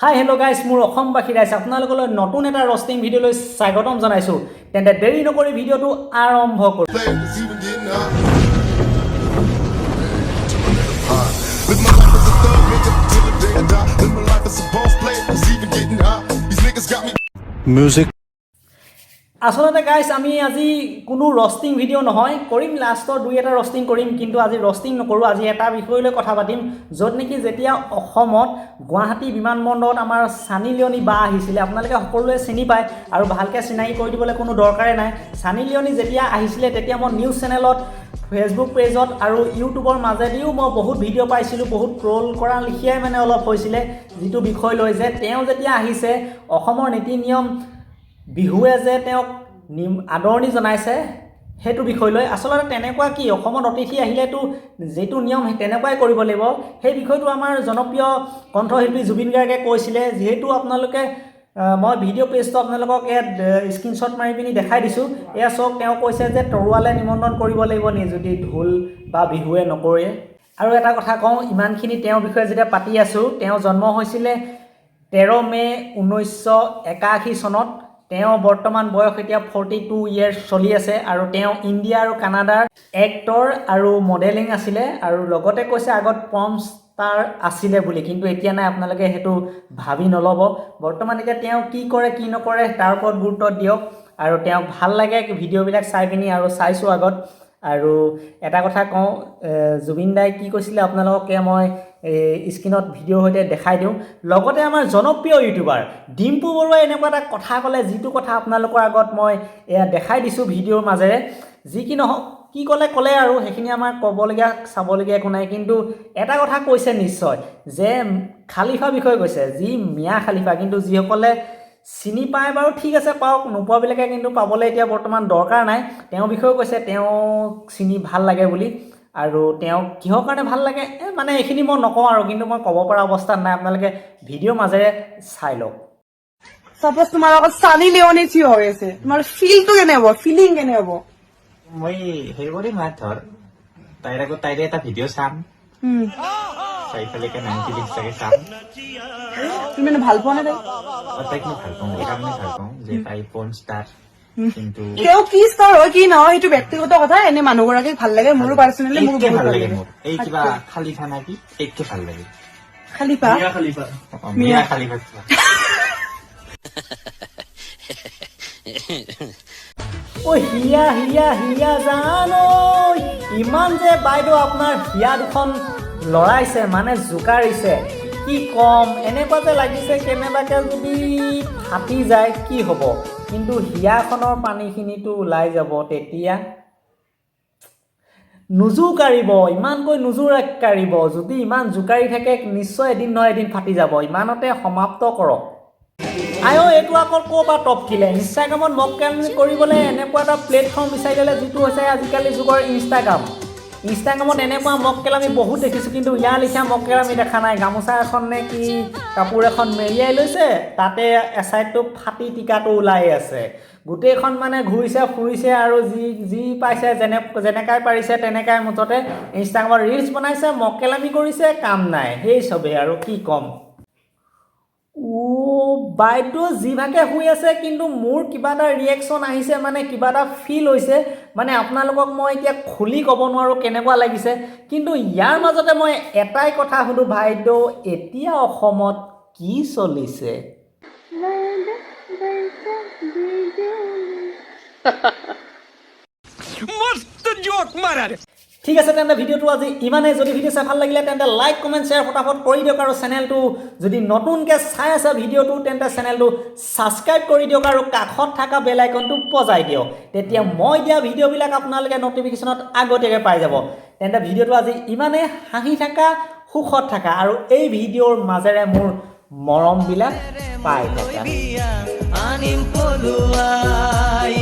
Hi hello' guys, মোৰ অসমবাসী ৰাইজ, আপোনালোকলৈ নতুন এটা ৰষ্টিং ভিডিঅ'লৈ স্বাগতম জনাইছোঁ। তেন্তে দেৰি নকৰি ভিডিঅ'টো আৰম্ভ কৰোঁ। Play is even getting hot. To my nigga pie. Live my life as a thug nigga till the day I die. Live my life as a boss player, it's even getting hot. These niggas got me. Music. আচলতে guys, আমি আজি কোনো ৰষ্টিং video' নহয় কৰিম। লাষ্টৰ দুই এটা ৰষ্টিং কৰিম, কিন্তু আজি ৰষ্টিং নকৰোঁ। আজি এটা বিষয় লৈ কথা পাতিম, য'ত নেকি যেতিয়া অসমত গুৱাহাটী বিমানবন্দৰত আমাৰ ছানী লিয়নী বা আহিছিলে, আপোনালোকে সকলোৱে চিনি পায় আৰু ভালকৈ চিনাকি কৰি দিবলৈ কোনো দৰকাৰেই নাই। ছানী লিয়নী যেতিয়া আহিছিলে, তেতিয়া মই নিউজ চেনেলত, ফেচবুক পেজত আৰু ইউটিউবৰ মাজেদিও মই বহুত ভিডিঅ' পাইছিলোঁ। বহুত ট্ৰল কৰা লেখীয়াই মানে অলপ হৈছিলে, যিটো বিষয় লৈ যে তেওঁ যেতিয়া আহিছে, অসমৰ নীতি নিয়ম, বিহুৱে যে তেওঁক আদৰণি জনাইছে, সেইটো বিষয় লৈ। আচলতে তেনেকুৱা কি, অসমত অতিথি আহিলেতো যিটো নিয়ম সেই তেনেকুৱাই কৰিব লাগিব। সেই বিষয়টো আমাৰ জনপ্ৰিয় কণ্ঠশিল্পী জুবিন গাৰ্গে কৈছিলে। যিহেতু আপোনালোকে মই ভিডিঅ' পেজটো আপোনালোকক ইয়াত স্ক্ৰীনশ্বট মাৰি পিনি দেখাই দিছোঁ। এয়া চাওক, তেওঁ কৈছে যে তৰোৱালে নিমন্ত্ৰণ কৰিব লাগিব নি, যদি ঢোল বা বিহুৱে নকৰে? আৰু এটা কথা কওঁ, ইমানখিনি তেওঁৰ বিষয়ে যেতিয়া পাতি আছোঁ, তেওঁ জন্ম হৈছিলে 13 মে' 1981 চনত। তেওঁ বৰ্তমান বয়স এতিয়া 42 ইয়েৰ্ছ চলি আছে আৰু তেওঁ ইণ্ডিয়া আৰু কানাডাৰ এক্টৰ আৰু মডেলিং আছিলে আৰু লগতে কৈছে আগত পৰ্ণ ষ্টাৰ আছিলে বুলি, কিন্তু এতিয়া নাই। আপোনালোকে সেইটো ভাবি নল'ব। বৰ্তমান এতিয়া তেওঁ কি কৰে কি নকৰে, তাৰ ওপৰত গুৰুত্ব দিয়ক। আৰু তেওঁক ভাল লাগে ভিডিঅ'বিলাক চাই পিনি আৰু চাইছোঁ আগত। আৰু এটা কথা কওঁ, জুবিন দাই কি কৈছিলে, আপোনালোকক এয়া মই এই স্ক্ৰীণত ভিডিঅ'ৰ সৈতে দেখাই দিওঁ। লগতে আমাৰ জনপ্ৰিয় ইউটিউবাৰ ডিম্পু বৰুৱাই এনেকুৱা এটা কথা ক'লে, যিটো কথা আপোনালোকৰ আগত মই এয়া দেখাই দিছোঁ ভিডিঅ'ৰ মাজেৰে। যি কি নহওক, কি ক'লে ক'লে আৰু সেইখিনি আমাৰ ক'বলগীয়া চাবলগীয়া একো নাই। কিন্তু এটা কথা কৈছে নিশ্চয় যে খালিফা বিষয়ে কৈছে, যি মিয়া খালিফা। কিন্তু যিসকলে চিনি পায় বাৰু ঠিক আছে পাওক, নোপোৱাবিলাকে কিন্তু পাবলৈ এতিয়া বৰ্তমান দৰকাৰ নাই। তেওঁৰ বিষয়েও কৈছে, তেওঁক চিনি ভাল লাগে বুলি। আৰু তেওঁক কিহৰ কাৰণে ভাল লাগে, মানে এইখিনি মই নকওঁ আৰু, কিন্তু মই ক'ব পৰা অৱস্থাত নাই। আপোনালোকে ভিডিঅ'ৰ মাজেৰে চাই লওক। চাপ'জ তোমাৰ লগত চানি লিঅনি থিয় হৈ আছে, তোমাৰ ফিলটো কেনে হ'ব, ফিলিং কেনে হ'ব? মই হেৰি কৰিম আৰু ধৰ তাইৰ আগত তাইৰে এটা ভিডিঅ' চাম, চাই পেলাই কেনে ফিলিংছ থাকে চাম। তুমি মানে ভাল পোৱা নে তাইক? তাইক মই ভাল পাওঁ, এইকাৰণে ভাল পাওঁ যে তাই পৰ্ণ ষ্টাৰ, কিন্তু তেওঁ কি ষ্টাৰ হয় কি নহয়, সেইটো ব্যক্তিগত কথা। এনে মানুহগৰাকীক ভাল লাগে মোৰো, পাৰ্চনেলি মোৰো এইতকে বহুত ভাল ভাল লাগে লাগে। মোৰ এই কিবা খালিফা না কি, এইতকে ভাল লাগে। খালিফা? অ, মিয়া খালিফা কিবা। ঐ হিয়া হিয়া হিয়া জান ঐ, ইমান যে বাইদেউ আপোনাৰ হিয়া দুখন লৰাইছে, মানে জোকাৰিছে, কি ক'ম। এনেকুৱা যে লাগিছে কেনেবাকৈ যদি ফাটি যায় কি হ'ব? কিন্তু হিয়াখনৰ পানীখিনিতো ওলাই যাব তেতিয়া। নোজোকাৰিব, ইমানকৈ নোজোকাৰিব। যদি ইমান জোকাৰি থাকে, নিশ্চয় এদিন নহয় এদিন ফাটি যাব। ইমানতে সমাপ্ত কৰক। আইঅ, এইটো আকৌ ক'ৰ পৰা টপকিলে? ইনষ্টাগ্ৰামত মক্কেল কৰিবলৈ এনেকুৱা এটা প্লেটফৰ্ম বিচাৰি ল'লে, যিটো হৈছে আজিকালি যুগৰ ইনষ্টাগ্ৰাম। ইনষ্টাগ্ৰামত এনেকুৱা মক্কেল আমি বহুত দেখিছোঁ, কিন্তু ইয়াৰ লেখীয়া মক্কেল আমি দেখা নাই। গামোচা এখন নে কি কাপোৰ এখন মেৰিয়াই লৈছে, তাতে এচাইডটো ফাটি টিকাটো ওলাই আছে। গোটেইখন মানে ঘূৰিছে ফুৰিছে আৰু যি যি পাইছে, যেনেকাই পাৰিছে তেনেকাই মুঠতে ইনষ্টাগ্ৰামত ৰিলচ বনাইছে, মক্কেলামি কৰিছে, কাম নাই। সেই চবেই আৰু কি ক'ম। অ' বাইদেউ যিভাগে শুই আছে, কিন্তু মোৰ কিবা এটা ৰিয়েকশ্যন আহিছে, মানে কিবা এটা ফিল হৈছে। মানে আপোনালোকক মই এতিয়া খুলি ক'ব নোৱাৰোঁ কেনেকুৱা লাগিছে। কিন্তু ইয়াৰ মাজতে মই এটাই কথা সুধোঁ, বাইদেউ, এতিয়া অসমত কি চলিছে? ঠিক আছে তেন্তে, ভিডিঅ'টো আজি ইমানেই। যদি ভিডিঅ' চাই ভাল লাগিলে, তেন্তে লাইক, কমেণ্ট, শ্বেয়াৰ ফটাফট কৰি দিয়ক। আৰু চেনেলটো যদি নতুনকৈ চাই আছে ভিডিঅ'টো, তেন্তে চেনেলটো ছাবস্ক্ৰাইব কৰি দিয়ক আৰু কাষত থকা বেল আইকনটো বজাই দিয়ক। তেতিয়া মই দিয়া ভিডিঅ'বিলাক আপোনালোকে ন'টিফিকেশ্যনত আগতীয়াকৈ পাই যাব। তেন্তে ভিডিঅ'টো আজি ইমানেই। হাঁহি থাকা, সুখত থাকা আৰু এই ভিডিঅ'ৰ মাজেৰে মোৰ মৰমবিলাক পাই থাকা। আনিম পলুৱাই।